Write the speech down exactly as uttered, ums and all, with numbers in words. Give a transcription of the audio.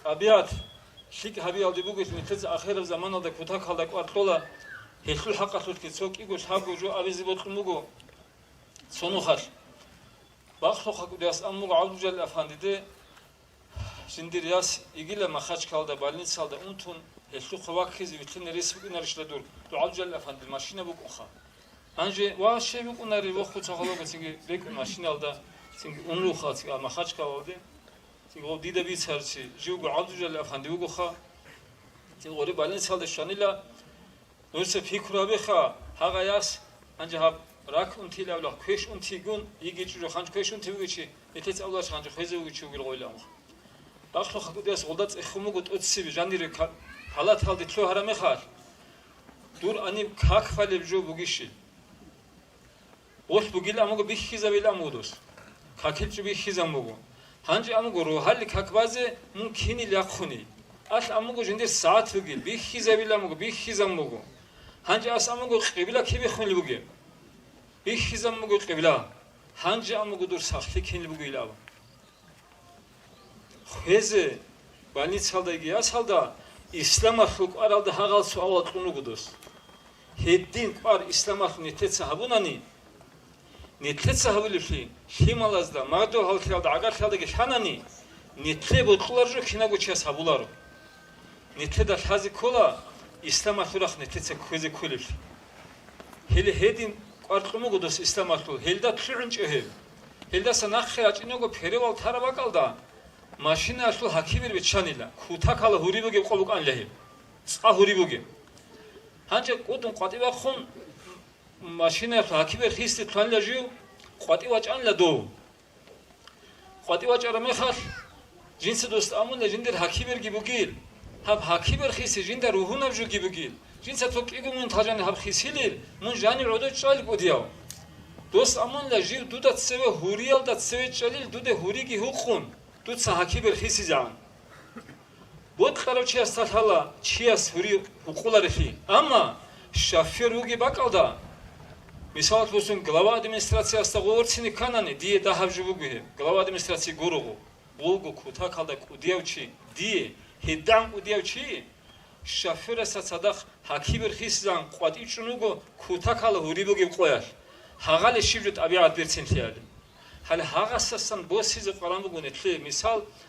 ТӀабигӀат лъикӀ гьабиялде бугелъ, нилъеца ахираб заманалда кутакалда кӀвар кьола, гьелъул хӀакъалъулъги цо кӀиго лъабго жо абизе бокьун буго цо нухалъ. Бахлъухъа кӀудияс ан буго ГӀабдулжалил афандиде, жиндир яс йигила Махачкалда больницалда унтун, гьелъухъа ваккизе вилълъине рес букӀинарищила дур, дур ГӀабдулжалил афандил машина букӀунха. Гьанже ва щай букӀунари вохъу цо гьалаго цинги бекӀун машиналда, цинги унруха цинги Махачкалалде, цинги гъов дида бицарчи, живго ГӀабдулжалил афанди вугоха. Цинги гъоре больницалда щванила, нужеца пикру гьабеха, гьагъа яс, гьанже гьаб рак унтилавла, квеш унтигун, йигичӀо жо хъанч квеш унти вугичи, нилъец авлаш хъанч хвезе вугичи вугил гъойла амха. Бахлъухъа кӀудияс гъолда цӀехун буго тӀоцебе жанире ка-, калаталде лъугьараб мехалъ, дур аниб как балеб жо бугищил? Гъулъ бугил амуго бихьизабил амудус. Какил чӀу бихьизан буго. Гьанже амуго рогьалли как базе мун кинил яхъуни. Алъ амуго жиндир сагӀат бугил, бихьизабил амуго, бихьизан буго. Гьанже ас амуго къибла кибихъунил бугеб? Бихьизан буго къибла. Гьанже амуго дур сахлъи кинил бугил абун. Хвезе больницалда йигей ясалда исламалъул кӀваралда гьагъал суалал кьун руго дос. Гьедин кӀвар исламалъул нилъеца гьабунани, нилъеца гьабулеблъи лъималазда, мадугьаллъиялда, гӀагарлъиялдаги лъанани, нилъее бокьулар жо кинавго чияс гьабуларо. Нилъеда лъазе ккола исламалъул рахъ нилъеца кквезе кколеблъи. Гьеле гьедин кӀвар кьун буго дос исламалъул, гьелда лъугӀинчӀо гьеб. Гьелдаса нахъе рачӀинаго перевал тараб бакӀалда машинаялъул гьакибер биччанила, кутакала гьури бугеб къо букӀанила гьеб, цӀа гьури бугеб. Гьанже кӀудун къватӀи бахъун машинаялъул гьакибер хисде лъугьанила жив, къватӀи вачӀанила дов. КъватӀи вачӀараб мехалъ, жинца дос амуна жиндир гьакиберги бугил. Гьаб гьакибер хиси жинда ругьунаб жоги бугил. Жинца цо кӀиго мун талжани гьаб хисилил, мун жанив гӀодов чӀвалил кӀудияв. Дос амуна жив дуда цеве гьуриялда цеве чӀалил, дуде гьуриги гьукъун, дуца гьакибер хисизегӀан. Бокьарав чиясда лъала чияс гьури гьукъуларелъи. Амма шофер вугеб бакӀалда, мисалалъ босун, глава администрациясда гъов ворцине кканани, дие дагьаб жо буго гьеб, глава администрации гуро гъов, буго кутакалда кӀудияв чи, дие гьедигӀан кӀудияв чи, шоферасда цадахъ гьакибер хисизегӀан къватӀив чӀун вуго кутакала гьури бугеб къоялъ, гьагъале щиб жо тӀабигӀат берцинлъиялин. Гьале гьагъасдасан босизе къваран буго нилъее мисал,